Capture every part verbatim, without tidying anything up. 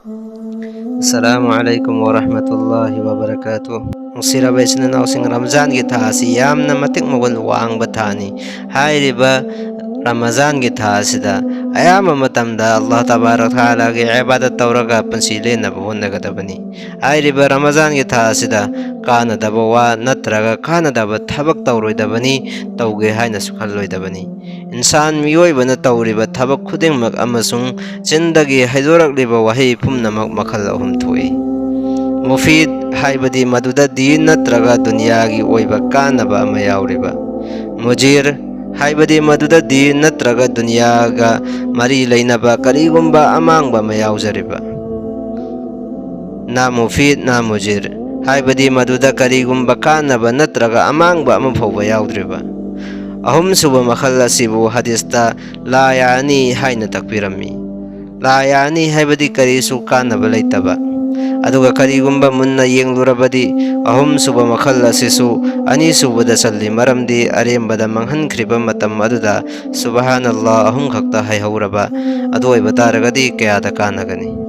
ꯑꯁꯂꯥꯃꯨ ꯑꯂꯥꯏꯀꯨꯝ ꯋꯥꯔꯍꯃꯇꯨꯜꯂꯥꯍꯤ ꯋꯥꯕꯔꯀꯥꯇꯨ꯫ ꯅꯨꯡꯁꯤꯔꯕ ꯏꯆꯤꯟ ꯏꯅꯥꯎꯁꯤꯡ, ꯔꯃꯖꯥꯟꯒꯤ ꯊꯥ ꯑꯁꯤ ꯌꯥꯝꯅ ꯃꯇꯤꯛ ꯃꯒꯨꯟ ꯋꯥꯡꯕ ꯊꯥꯅꯤ꯫ ꯍꯥꯏꯔꯤꯕ ꯔꯃꯖꯥꯟꯒꯤ ꯊꯥ ꯑꯁꯤꯗ ꯑꯌꯥꯝꯕ ꯃꯇꯝꯗ ꯑꯜꯂꯥꯍ ꯇꯕꯥꯔꯛ ꯊꯥꯂꯥꯒꯤ ꯏꯕꯥꯗꯠ ꯇꯧꯔꯒ ꯄꯨꯟꯁꯤ ꯂꯦꯟꯅꯕ ꯍꯣꯠꯅꯒꯗꯕꯅꯤ꯫ ꯍꯥꯏꯔꯤꯕ ꯔꯃꯖꯥꯟꯒꯤ ꯊꯥ ꯑꯁꯤꯗ ꯀꯥꯟꯅꯗꯕ ꯋꯥ ꯅꯠꯇ꯭ꯔꯒ ꯀꯥꯟꯅꯗꯕ ꯊꯕꯛ ꯇꯧꯔꯣꯏꯗꯕꯅꯤ, ꯇꯧꯒꯦ ꯍꯥꯏꯅꯁꯨ ꯈꯜꯂꯣꯏꯗꯕꯅꯤ꯫ ꯏꯟꯁꯥꯟ ꯃꯤꯑꯣꯏꯕꯅ ꯇꯧꯔꯤꯕ ꯊꯕꯛ ꯈꯨꯗꯤꯡꯃꯛ ꯑꯃꯁꯨꯡ ꯆꯤꯟꯗꯒꯤ ꯍꯩꯗꯣꯔꯛꯂꯤꯕ ꯋꯥꯍꯩ ꯄꯨꯝꯅꯃꯛ ꯃꯈꯜ ꯑꯍꯨꯝ ꯊꯣꯛꯏ꯫ ꯃꯨꯐꯤꯗ ꯍꯥꯏꯕꯗꯤ ꯃꯗꯨꯗ ꯗꯤꯟ ꯅꯠꯇ꯭ꯔꯒ ꯗꯨꯅꯤꯌꯥꯒꯤ ꯑꯣꯏꯕ ꯀꯥꯟꯅꯕ ꯑꯃ ꯌꯥꯎꯔꯤꯕ꯫ ꯃꯨꯖꯤꯔ ꯍꯥꯏꯕꯗꯤ ꯃꯗꯨꯗ ꯗꯤꯟ ꯅꯠꯇ꯭ꯔꯒ ꯗꯨꯅꯤꯌꯥꯒ ꯃꯔꯤ ꯂꯩꯅꯕ ꯀꯔꯤꯒꯨꯝꯕ ꯑꯃꯥꯡꯕ ꯑꯃ ꯌꯥꯎꯖꯔꯤꯕ꯫ ꯅꯥ ꯃꯨꯐꯤꯗ ꯅꯥ ꯃꯨꯖꯤꯔ ꯍꯥꯏꯕꯗꯤ ꯃꯗꯨꯗ ꯀꯔꯤꯒꯨꯝꯕ ꯀꯥꯟꯅꯕ ꯅꯠꯇ꯭ꯔꯒ ꯑꯃꯥꯡꯕ ꯑꯃ ꯐꯥꯎꯕ ꯌꯥꯎꯗ꯭ꯔꯤꯕ꯫ ꯑꯍꯨꯝꯁꯨꯕ ꯃꯈꯜ ꯑꯁꯤꯕꯨ ꯍꯗꯤꯁꯇ ꯂꯥ ꯌꯥꯅꯤ ꯍꯥꯏꯅ ꯇꯥꯛꯄꯤꯔꯝꯃꯤ꯫ ꯂꯥ ꯌꯥꯅꯤ ꯍꯥꯏꯕꯗꯤ ꯀꯔꯤꯁꯨ ꯀꯥꯟꯅꯕ ꯂꯩꯇꯕ꯫ ꯑꯗꯨꯒ ꯀꯔꯤꯒꯨꯝꯕ ꯃꯨꯟꯅ ꯌꯦꯡꯂꯨꯔꯕꯗꯤ ꯑꯍꯨꯝꯁꯨꯕ ꯃꯈꯜ ꯑꯁꯤꯁꯨ ꯑꯅꯤꯁꯨꯕꯗ ꯆꯜꯂꯤ, ꯃꯔꯝꯗꯤ ꯑꯔꯦꯝꯕꯗ ꯃꯥꯡꯍꯟꯈ꯭ꯔꯤꯕ ꯃꯇꯝ ꯑꯗꯨꯗ ꯁꯨꯕꯍꯥꯅꯜꯂꯥꯍ ꯑꯍꯨꯝ ꯈꯛꯇ ꯍꯥꯏꯍꯧꯔꯕ ꯑꯗꯨ ꯑꯣꯏꯕ ꯇꯥꯔꯒꯗꯤ ꯀꯌꯥꯗ ꯀꯥꯟꯅꯒꯅꯤ?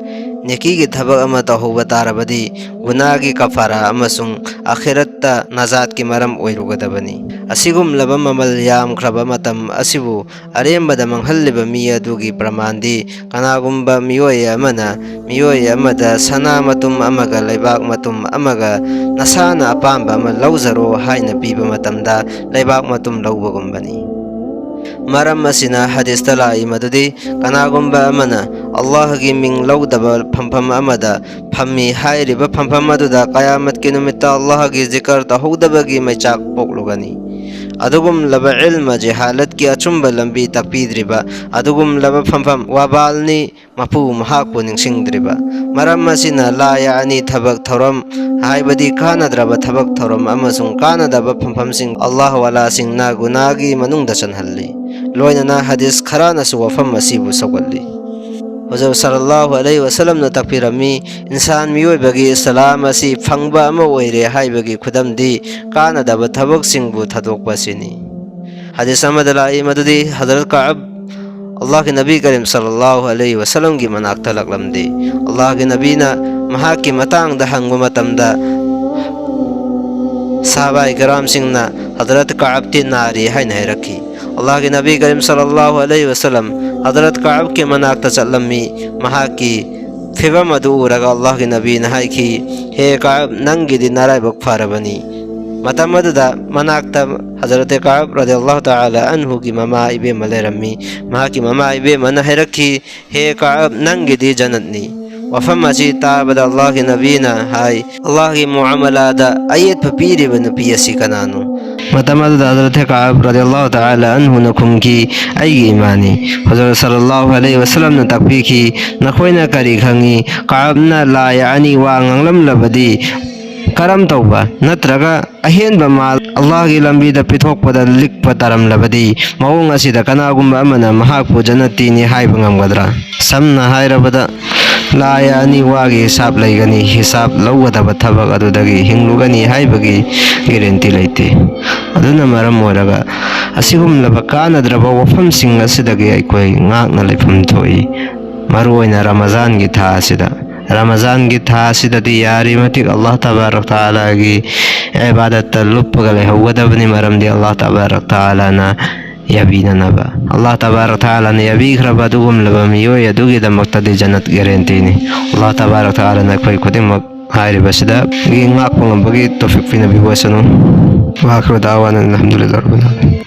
ꯅꯦꯀꯤꯒꯤ ꯊꯕꯛ ꯑꯃ ꯇꯧꯍꯧꯕ ꯇꯥꯔꯕꯗꯤ ꯒꯨꯅꯥꯒꯤ ꯀꯐꯥꯔꯥ ꯑꯃꯁꯨꯡ ꯑꯈꯤꯔꯠꯇ ꯅꯖꯥꯠꯀꯤ ꯃꯔꯝ ꯑꯣꯏꯔꯨꯒꯗꯕꯅꯤ꯫ ꯑꯁꯤꯒꯨꯝꯂꯕ ꯃꯃꯜ ꯌꯥꯝꯈ꯭ꯔꯕ ꯃꯇꯝ ꯑꯁꯤꯕꯨ ꯑꯔꯦꯝꯕꯗ ꯃꯥꯡꯍꯜꯂꯤꯕ ꯃꯤ ꯑꯗꯨꯒꯤ ꯄ꯭ꯔꯃꯥꯟꯗꯤ ꯀꯅꯥꯒꯨꯝꯕ ꯃꯤꯑꯣꯏ ꯑꯃꯅ ꯃꯤꯑꯣꯏ ꯑꯃꯗ ꯁꯅꯥ ꯃꯇꯨꯝ ꯑꯃꯒ ꯂꯩꯕꯥꯛ ꯃꯇꯨꯝ ꯑꯃꯒ "ꯅꯁꯥꯅ ꯑꯄꯥꯝꯕ ꯑꯃ ꯂꯧꯖꯔꯣ" ꯍꯥꯏꯅ ꯄꯤꯕ ꯃꯇꯝꯗ ꯂꯩꯕꯥꯛ ꯃꯇꯨꯝ ꯂꯧꯕꯒꯨꯝꯕꯅꯤ꯫ ꯃꯔꯝ ꯑꯁꯤꯅ ꯍꯗꯤꯁꯇ ꯂꯥꯛꯏ ꯃꯗꯨꯗꯤ ꯀꯅꯥꯒꯨꯝꯕ ꯑꯃꯅ ꯑꯜꯂꯥꯍꯒꯤ ꯃꯤꯡ ꯂꯧꯗꯕ ꯐꯝꯐꯝ ꯑꯃꯗ ꯐꯝꯃꯤ ꯍꯥꯏꯔꯤꯕ ꯐꯝꯐꯝ ꯑꯗꯨꯗ ꯀꯌꯥꯃꯠꯀꯤ ꯅꯨꯃꯤꯠꯇ ꯑꯜꯂꯥꯍꯒꯤ ꯖꯤꯀꯔ ꯇꯧꯍꯧꯗꯕꯒꯤ ꯃꯩꯆꯥꯛ ꯄꯣꯛꯂꯨꯒꯅꯤ꯫ ꯑꯗꯨꯒꯨꯝꯂꯕ ꯏꯜꯃ ꯖꯦꯍꯥꯂꯠꯀꯤ ꯑꯆꯨꯝꯕ ꯂꯝꯕꯤ ꯇꯥꯛꯄꯤꯗ꯭ꯔꯤꯕ ꯑꯗꯨꯒꯨꯝꯂꯕ ꯐꯝꯐꯝ ꯋꯥꯕꯥꯜꯅꯤ꯫ ꯃꯄꯨ ꯃꯍꯥꯛꯄꯨ ꯅꯤꯡꯁꯤꯡꯗ꯭ꯔꯤꯕ꯫ ꯃꯔꯝ ꯑꯁꯤꯅ ꯂꯥ ꯌꯥꯅꯤ ꯊꯕꯛ ꯊꯧꯔꯝ ꯍꯥꯏꯕꯗꯤ ꯀꯥꯟꯅꯗ꯭ꯔꯕ ꯊꯕꯛ ꯊꯧꯔꯝ ꯑꯃꯁꯨꯡ ꯀꯥꯟꯅꯗꯕ ꯐꯝꯐꯝꯁꯤꯡ ꯑꯜꯂꯥꯍ ꯋꯥꯂꯥꯁꯤꯡꯅ ꯒꯨꯅꯥꯒꯤ ꯃꯅꯨꯡꯗ ꯆꯟꯍꯜꯂꯤ꯫ ꯂꯣꯏꯅꯅ ꯍꯗꯤꯁ ꯈꯔꯅꯁꯨ ꯋꯥꯐꯝ ꯑꯁꯤꯕꯨ ꯁꯧꯒꯠꯂꯤ꯫ ꯍꯨꯖꯨꯔ ꯁꯜꯂꯜꯂꯥꯍꯨ ꯑꯂꯩꯍꯤ ꯋꯁꯜꯂꯝꯅ ꯇꯥꯛꯄꯤꯔꯝꯃꯤ, ꯏꯟꯁꯥꯟ ꯃꯤꯑꯣꯏꯕꯒꯤ ꯏꯁꯂꯥꯝ ꯑꯁꯤ ꯐꯪꯕ ꯑꯃ ꯑꯣꯏꯔꯦ ꯍꯥꯏꯕꯒꯤ ꯈꯨꯗꯝꯗꯤ ꯀꯥꯟꯅꯗꯕ ꯊꯕꯛꯁꯤꯡꯕꯨ ꯊꯥꯗꯣꯛꯄ ꯑꯁꯤꯅꯤ꯫ ꯍꯗꯤꯁ ꯑꯃꯗ ꯂꯥꯛꯏ ꯃꯗꯨꯗꯤ ꯍꯖꯔꯠ ꯀꯥꯕ ꯑꯜꯂꯥꯍꯒꯤ ꯅꯕꯤ ꯀꯔꯤꯝ ꯁꯜꯂꯜꯂꯥꯍꯨ ꯑꯂꯩꯍꯤ ꯋꯁꯜꯂꯝꯒꯤ ꯃꯅꯥꯛꯇ ꯂꯥꯛꯂꯝꯗꯦ꯫ ꯑꯜꯂꯥꯍꯒꯤ ꯅꯕꯤꯅ ꯃꯍꯥꯛꯀꯤ ꯃꯇꯥꯡꯗ ꯍꯪꯕ ꯃꯇꯝꯗ, ꯁꯍꯥꯕꯥꯏ ꯀꯔꯥꯝꯁꯤꯡꯅ ꯍꯗꯔꯠ ꯀꯥꯕꯇꯤ ꯅꯥꯔꯤ ꯍꯥꯏꯅ ꯍꯥꯏꯔꯛꯈꯤ꯫ ꯑꯜꯂꯥꯍꯒꯤ ꯅꯕꯤ ꯀꯔꯤꯝ ꯁꯜꯂꯜꯂꯥꯍꯨ ꯑꯂꯩꯍꯤ ꯋꯁꯜꯂꯝ ꯍꯗꯔꯠ ꯀꯥꯕꯀꯤ ꯃꯅꯥꯛꯇ ꯆꯠꯂꯝꯃꯤ꯫ ꯃꯍꯥꯛꯀꯤ ꯐꯤꯕꯝ ꯑꯗꯨ ꯎꯔꯒ ꯑꯜꯂꯥꯍꯒꯤ ꯅꯕꯤꯅ ꯍꯥꯏꯈꯤ, "ꯍꯦ ꯀꯥꯕ, ꯅꯪꯒꯤꯗꯤ ꯅꯔꯥꯏꯕꯛ ꯐꯔꯕꯅꯤ꯫" ꯃꯇꯝ ꯑꯗꯨꯗ ꯃꯅꯥꯛꯇ ꯍꯖꯔꯠ ꯀꯥꯕ ꯔꯗꯤꯌꯜꯂꯥꯍꯨ ꯇꯥꯂꯥ ꯑꯟꯍꯨꯒꯤ ꯃꯃꯥ ꯏꯕꯦꯝꯃ ꯂꯩꯔꯝꯃꯤ꯫ ꯃꯍꯥꯛꯀꯤ ꯃꯃꯥ ꯏꯕꯦꯝꯃꯅ ꯍꯥꯏꯔꯛꯈꯤ, "ꯍꯦ ꯀꯥꯕ, ꯅꯪꯒꯤꯗꯤ ꯖꯟꯅꯠꯅꯤ꯫" ꯋꯥꯐꯝ ꯑꯁꯤ ꯇꯥꯕꯗ ꯑꯜꯂꯥꯍꯒꯤ ꯅꯕꯤꯅ ꯍꯥꯏ, "ꯑꯜꯂꯥꯍꯒꯤ ꯃꯨꯑꯥꯃꯂꯥꯗ ꯑꯌꯦꯠꯄ ꯄꯤꯔꯤꯕ ꯅꯨꯄꯤ ꯑꯁꯤ ꯀꯅꯥꯅꯣ?" ꯃꯇꯝ ꯑꯗꯨꯗ ꯍꯖꯔꯠ ꯀꯥꯕ ꯔꯗꯤꯌꯜꯂꯥꯍꯨ ꯇꯥꯂꯥ ꯑꯟꯍꯨꯅ ꯈꯨꯝꯈꯤ, "ꯑꯩꯒꯤ ꯏꯃꯥꯅꯤ꯫" ꯍꯖꯔꯠ ꯁꯜꯂꯜꯂꯥꯍꯨ ꯑꯂꯩꯍꯤ ꯋꯁꯜꯂꯝꯅ ꯇꯥꯛꯄꯤꯈꯤ, "ꯅꯈꯣꯏꯅ ꯀꯔꯤ ꯈꯪꯉꯤ? ꯀꯥꯕꯅ ꯂꯥꯏ ꯑꯅꯤ ꯋꯥ ꯉꯥꯡꯂꯝꯂꯕꯗꯤ ꯀꯔꯝ ꯇꯧꯕ? ꯅꯠꯇ꯭ꯔꯒ ꯑꯍꯦꯟꯕ ꯃꯥꯜ ꯑꯜꯂꯥꯍꯒꯤ ꯂꯝꯕꯤꯗ ꯄꯤꯊꯣꯛꯄꯗ ꯂꯤꯛꯄ ꯇꯥꯔꯝꯂꯕꯗꯤ? ꯃꯑꯣꯡ ꯑꯁꯤꯗ ꯀꯅꯥꯒꯨꯝꯕ ꯑꯃꯅ ꯃꯍꯥꯛꯄꯨ ꯖꯟꯅꯇꯤꯅꯤ ꯍꯥꯏꯕ ꯉꯝꯒꯗ꯭ꯔꯥ?" ꯁꯝꯅ ꯍꯥꯏꯔꯕꯗ, ꯂꯥꯏ ꯑꯅꯤ ꯋꯥꯒꯤ ꯍꯤꯁꯥꯕ ꯂꯩꯒꯅꯤ, ꯍꯤꯁꯥꯕ ꯂꯧꯒꯗꯕ ꯊꯕꯛ ꯑꯗꯨꯗꯒꯤ ꯍꯤꯡꯂꯨꯒꯅꯤ ꯍꯥꯏꯕꯒꯤ ꯒꯦꯔꯦꯟꯇꯤ ꯂꯩꯇꯦ꯫ ꯑꯗꯨꯅ ꯃꯔꯝ ꯑꯣꯏꯔꯒ ꯑꯁꯤꯒꯨꯝꯂꯕ ꯀꯥꯟꯅꯗ꯭ꯔꯕ ꯋꯥꯐꯝꯁꯤꯡ ꯑꯁꯤꯗꯒꯤ ꯑꯩꯈꯣꯏ ꯉꯥꯛꯅ ꯂꯩꯐꯝ ꯊꯣꯛꯏ꯫ ꯃꯔꯨꯑꯣꯏꯅ ꯔꯃꯖꯥꯟꯒꯤ ꯊꯥ ꯑꯁꯤꯗ, ꯔꯃꯖꯥꯟꯒꯤ ꯊꯥ ꯑꯁꯤꯗꯗꯤ ꯌꯥꯔꯤꯕ ꯃꯇꯤꯛ ꯑꯜꯂꯥꯍ ꯇꯕꯥꯔꯛ ꯇꯥꯂꯥꯒꯤ ꯏꯕꯥꯗꯠꯇ ꯂꯨꯞꯄꯒ ꯂꯩꯍꯧꯒꯗꯕꯅꯤ, ꯃꯔꯝꯗꯤ ꯑꯜꯂꯥꯍ ꯇꯕꯥꯔꯛ ꯇꯥꯂꯥꯅ ꯌꯥꯕꯤꯅꯅꯕ꯫ ꯑꯜꯂꯥꯍ ꯇꯕꯥꯔꯛ ꯇꯥꯂꯥꯅ ꯌꯥꯕꯤꯈ꯭ꯔꯕ ꯑꯗꯨꯒꯨꯝꯂꯕ ꯃꯤꯑꯣꯏ ꯑꯗꯨꯒꯤꯗꯃꯛꯇꯗꯤ ꯖꯟꯅꯠ ꯒꯦꯔꯦꯟꯇꯤꯅꯤ꯫ ꯑꯜꯂꯥꯍ ꯇꯕꯥꯔꯛ ꯇꯥꯂꯥꯅ ꯑꯩꯈꯣꯏ ꯈꯨꯗꯤꯡꯃꯛ ꯍꯥꯏꯔꯤꯕꯁꯤꯗꯒꯤ ꯉꯥꯛꯄ ꯉꯝꯕꯒꯤ ꯇꯧꯐꯤꯛ ꯄꯤꯅꯕꯤꯕ ꯑꯣꯏꯁꯅꯨ꯫ ꯋꯥꯈꯤꯔ ꯗꯥꯋꯥꯅ ꯑꯜꯍꯝꯗꯨꯂꯤꯜꯂꯥꯍ ꯔꯕꯤꯜ ꯑꯥꯂꯃꯤꯟ꯫